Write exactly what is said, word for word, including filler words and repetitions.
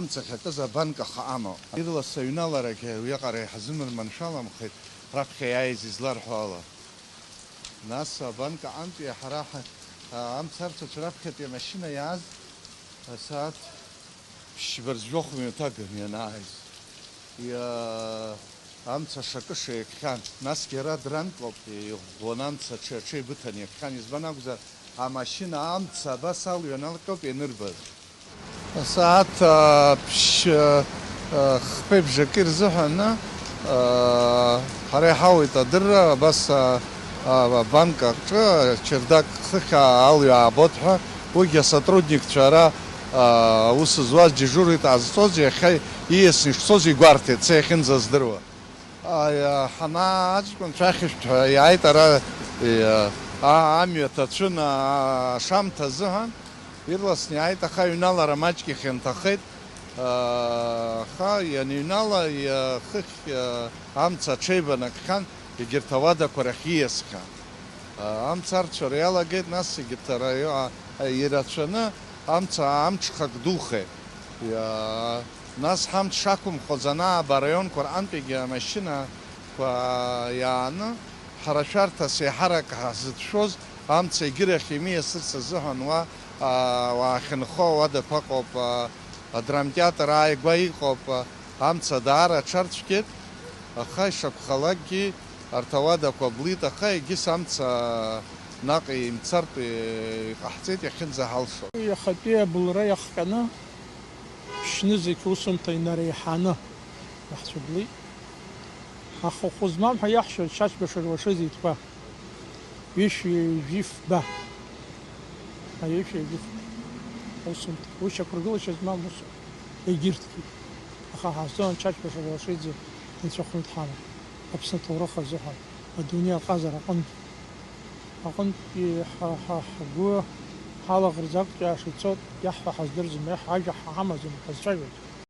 Амца ахьакыз абанка хаама. Ирлас аҩналарагьы уиаҟара иҳазымырманшәаламхеит, раԥхьа иааиз изларҳәо ала. Нас абанка аҟынтәи ҳара ҳа-, амцарцәацәа раԥхьатәи амашьына иааз асааҭ ԥшьба рзы жәохә мҩаҭаган ианааиз. Иа-, амца шакыша иакхьан, насгьы ара дранкоуп, иӷәӷәаны амца аҽы-, аҽеибыҭаны иакхьан, избан акәзар, амашьына амца абас алҩа налҟьоуп ианырбаз. Асааҭ, а, ԥшь-, а, а, хԥеи бжаки рзыҳәан, а, ҳара иҳауеит адырра, абас, а, а, абанк аҿы, ачардак хыхь алҩа аабот ҳәа, уигьы асотрудникцәа ара, а, аус зуаз дежурит ҟазҵоз, иахьа ииасны ишцоз игәарҭеит, са иахьынӡаздыруа. Аиа, ҳанааҵәҟьа, анцәа ахьышәҭ ҳәа иааит ара, иа, а-, амҩа ҭацәын, а-, ашамҭа азыҳәан, ирласны иааит, аха аҩналара маҷк ихьанҭахеит, а, аха ианыҩнала, иа, хыхь, а, амца аҽеибанакхьан, егьырҭ ауадақәа рахь ииасхьан. А, амца арцәара иалагеит, нас егьырҭ араио-, а, ирацәаны амца амҽхак духеит. Иа, Нас ҳамч шақәымхоз анааба, араионқәа рҟынтәигьы амашьынақәа иааны, ҳара шәарҭас еиҳарак ҳзыцәшәоз амца егьырахь имиасырц азыҳәан уа, аа, уаахьынхо ауадақәа ыҟоуп, аа, адрамтеатр ааигәа иҟоуп, аа, амца даара аҽарцәгьеит, аха ишакәхалакгьы арҭ ауадақәа блит, аха егьыс амца наҟ имцартә иҟаҳҵеит иахьынӡаҳалшо. Иахатәи абылра иахҟьаны, Ԥшьны зегь усумҭа инареиҳаны иаҳцәыблит. Аха хәы змам ҳәа иаҳшьоит Чачба Шарвашиӡе итәқәа. Ҩышәи жәифба. Аҩышәи жәифба. Усумҭа. Уи шьақәыргылашьа змам усуп. Егьырҭгьы. Аха ҳазҵоон Чачба Шарвашиӡе инцәахәны дҳаман. Аԥсны аҭоурых азыҳәан, адунеи аҟазара аҟынтә. Аҟынтәи ҳа, ҳа, ҳгәы ҳалаӷырӡ ақәҿиааша ицоит, иаҳҳәо ҳаздырӡом, иаҳ-, ажәа ҳамаӡам, ҳазцәажәоит.